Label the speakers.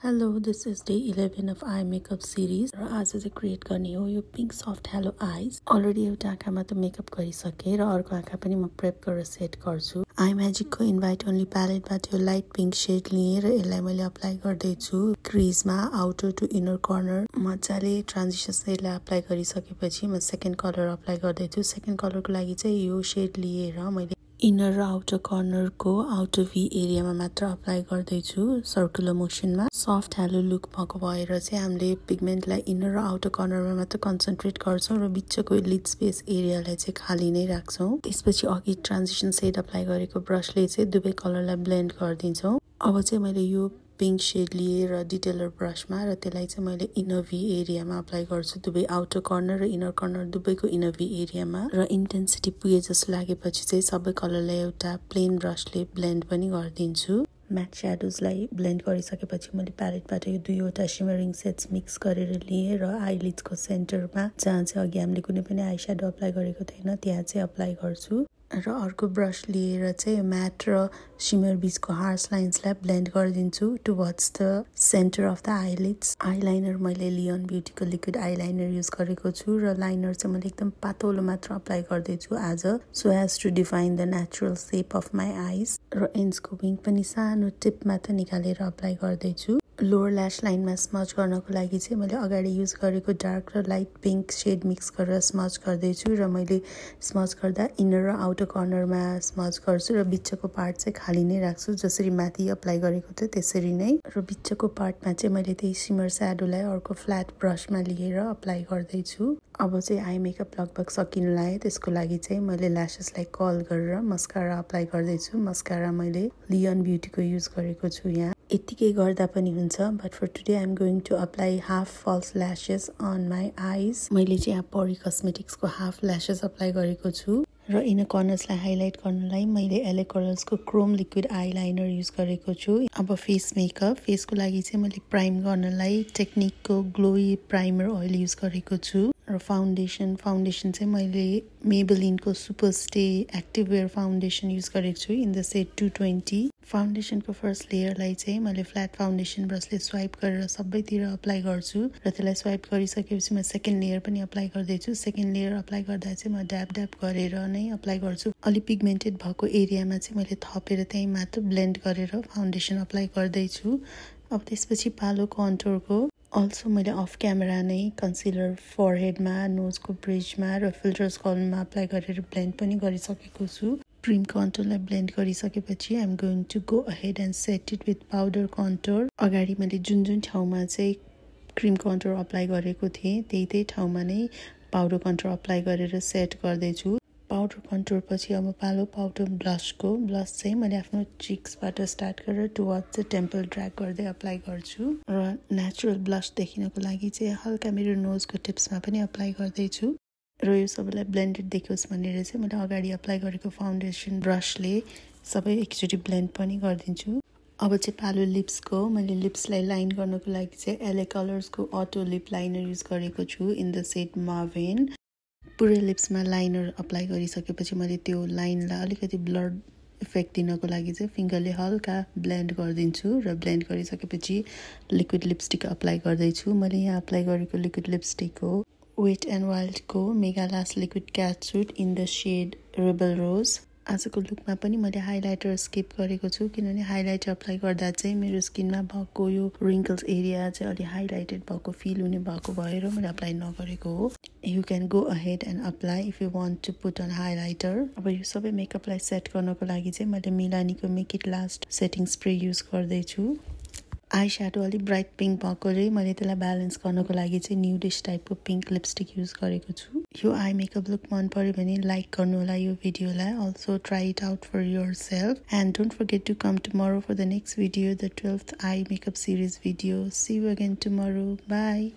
Speaker 1: Hello, this is day 11 of eye makeup series र आज चाहिँ क्रिएट गर्ने हो यो पिंक सफ्ट हेलो आइज। अलरेडी एउटा आँखामा त मेकअप गरिसके र अर्को आँखा पनि म प्रेप गरेर सेट गर्छु। आई म्याजिक को इन्भाइट ओन्ली प्यालेटबाट यो लाइट पिंक शेड लिएर यसलाई मैले अप्लाई गर्दै छु क्रिजमा आउटर टु इनर कर्नर। मजाले ट्रान्जिसन शेडलाई अप्लाई गरिसकेपछि म सेकेन्ड कलर अप्लाई गर्दै छु। सेकेन्ड कलरको लागि चाहिँ यो शेड लिएर मैले इनर र आउटर कर्नर को आउटर भी एरियामा मात्र अप्लाई गर्दैछु सर्कुलर मोसनमा। सफ्ट हेलो लुक भएको भएर चाहिँ हामीले पिगमेन्टलाई इनर र आउटर कर्नरमा मात्र कन्सन्ट्रेट गर्छौं र बिचको लिड स्पेस एरियालाई चाहिँ खाली नै राख्छौं। त्यसपछि अघि ट्रान्जिसन शेड अप्लाई गरेको ब्रशले चाहिँ दुवै कलरलाई ब्लेन्ड गरिदिन्छौं। अब चाहिँ मैले यो पिंक शेड लिएर डिटेलर ब्रशमा र त्यसलाई चाहिँ मैले इनर भी एरियामा अप्लाई गर्छु। दुवै आउटर कर्नर र इनर कर्नर दुवैको इनर भी एरियामा र इन्टेन्सिटी पुगे जस्तो लागेपछि चाहिँ सबै कलरलाई एउटा प्लेन ब्रशले ब्लेन्ड पनि गरिदिन्छु। म्याट स्याडोजलाई ब्लेन्ड गरिसकेपछि मैले प्यालेटबाट यो दुईवटा शिमरिङ सेट्स मिक्स गरेर लिएर आइलिड्सको सेन्टरमा जहाँ चाहिँ अघि हामीले कुनै पनि आई स्याडो अप्लाई गरेको थिएन त्यहाँ चाहिँ अप्लाई गर्छु र अर्को ब्रश लिएर चाहिँ म्याट र शिमर बीचको हार्स लाइन्सलाई ब्लेन्ड गरिदिन्छु towards the center of the eyelids. Eyeliner मैले लियोन ब्युटीको लिक्विड आइलाइनर युज गरेको छु र लाइनर चाहिँ मैले एकदम पातलो मात्र अप्लाई गर्दैछु आज so as to define the natural shape of my eyes र एन्ड्सको विङ पनि सानो टिप मात्र निकालेर अप्लाई गर्दैछु। लोअर ल्यास लाइनमा स्मज गर्नको लागि चाहिँ मैले अगाडि युज गरेको डार्क र लाइट पिंक शेड मिक्स गरेर स्मज गर्दैछु र मैले स्मज गर्दा इनर र आउटर कर्नरमा स्मज गर्छु र बिचको पार्ट चाहिँ खाली नै राख्छु जसरी माथि अप्लाई गरेको थियो त्यसरी नै। र बिचको पार्टमा चाहिँ मैले त्यही शिमर स्याडोलाई अर्को फ्ल्याट ब्रशमा लिएर अप्लाई गर्दैछु। अब चाहिँ आई मेकअप लगभग सकिन लाग्यो त्यसको लागि चाहिँ मैले ल्यासेसलाई कर्ल गरेर मस्कारा अप्लाई गर्दैछु। मस्कारा मैले लियोन ब्युटीको युज गरेको छु यहाँ। यतिकै गर्दा पनि हुन्छ but for today I am going to apply half false lashes on my eyes. मैले चाहिँ यहाँ परी कस्मेटिक्सको हाफ ल्यासेस अप्लाई गरेको छु र इनर कर्नर्सलाई हाइलाइट गर्नलाई मैले एलए कलर्सको क्रोम लिक्विड आइलाइनर युज गरेको छु। अब फेस मेकअप फेसको लागि चाहिँ मैले प्राइम गर्नलाई टेक्निकको ग्लोई प्राइमर ओइल युज गरेको छु र फाउन्डेसन चाहिँ मैले मेबेलिनको super stay active wear foundation use गरेको छु इन द सेड 220। फाउन्डेसनको फर्स्ट लेयरलाई चाहिँ मैले फ्ल्याट फाउन्डेसन ब्रसले स्वाइप गरेर सबैतिर अप्लाई गर्छु र त्यसलाई स्वाइप गरिसकेपछि म सेकेन्ड लेयर पनि अप्लाई गर्दैछु। सेकेन्ड लेयर अप्लाई गर्दा चाहिँ म ड्याब ड्याब गरेर नै अप्लाई गर्छु। अलि पिगमेन्टेड भएको एरियामा चाहिँ मैले थपेर त्यही मात्र ब्लेन्ड गरेर फाउन्डेसन अप्लाई गर्दैछु। अब त्यसपछि पालो कन्टुरको अल्सो मैले अफ क्यामेरा नै कन्सिलर फरहेडमा नोजको ब्रिजमा र फिल्टर्स कलममा अप्लाई गरेर ब्लेन्ड पनि गरिसकेको छु। क्रीम कन्टुरलाई ब्लेन्ड गरिसकेपछि I am going to go ahead and set it with powder contour. अगाडि मैले जुन ठाउँमा चाहिँ क्रीम कन्टुर अप्लाई गरेको थिएँ त्यही ठाउँमा नै पाउडर कन्टुर अप्लाई गरेर सेट गर्दैछु। पाउडर कन्टुर पछि अब पालो पाउडर ब्लस चाहिँ मैले आफ्नो चिक्सबाट स्टार्ट गरेर टुवर्ड्स द टेम्पल ड्र्याग गर्दै अप्लाई गर्छु र नेचुरल ब्लस देखिनको लागि चाहिँ हल्का मेरो नोजको टिप्समा पनि अप्लाई गर्दैछु र यो सबैलाई ब्लेन्डेड देखोस् भनेर चाहिँ मैले अगाडि अप्लाई गरेको फाउन्डेसन ब्रसले सबै एकचोटि ब्लेन्ड पनि गरिदिन्छु। अब चाहिँ पालो लिप्सको मैले लिप्सलाई लाइन गर्नको लागि चाहिँ एलए कलर्सको अटो लिप लाइनर युज गरेको छु इन द सेड मार्भेन। पुरै लिप्समा लाइनर अप्लाई गरिसकेपछि मैले त्यो लाइनलाई अलिकति ब्लड इफेक्ट दिनको लागि चाहिँ फिङ्गरले हल्का ब्लेन्ड गरिदिन्छु र ब्लेन्ड गरिसकेपछि लिक्विड लिपस्टिक अप्लाई गर्दैछु। मैले यहाँ अप्लाई गरेको लिक्विड लिपस्टिक हो वेट एन्ड वाइल्डको mega last liquid catsuit in the shade rebel rose. आजको लुकमा पनि मैले हाइलाइटर स्किप गरेको छु किनभने हाइलाइटर अप्लाई गर्दा चाहिँ मेरो स्किनमा भएको यो रिङ्कल्स एरिया चाहिँ अलि हाइलाइटेड भएको फिल हुने भएको भएर मैले अप्लाई नगरेको हो। You can go ahead and apply if you want to put on highlighter. अब यो सबै मेकअपलाई सेट गर्नको लागि चाहिँ मैले मिलानीको make it last setting spray use गर्दैछु। आई स्याडो अलिक ब्राइट पिङ्क भएकोले मैले त्यसलाई ब्यालेन्स गर्नको लागि चाहिँ न्युडिस टाइपको पिङ्क लिपस्टिक युज गरेको छु। यो आई मेकअप लुक मन पर्यो भने लाइक गर्नु होला यो भिडियोलाई। Also try it out for your self and don't forget to come tomorrow for the next video the 12th eye makeup series video. See you again tomorrow. By.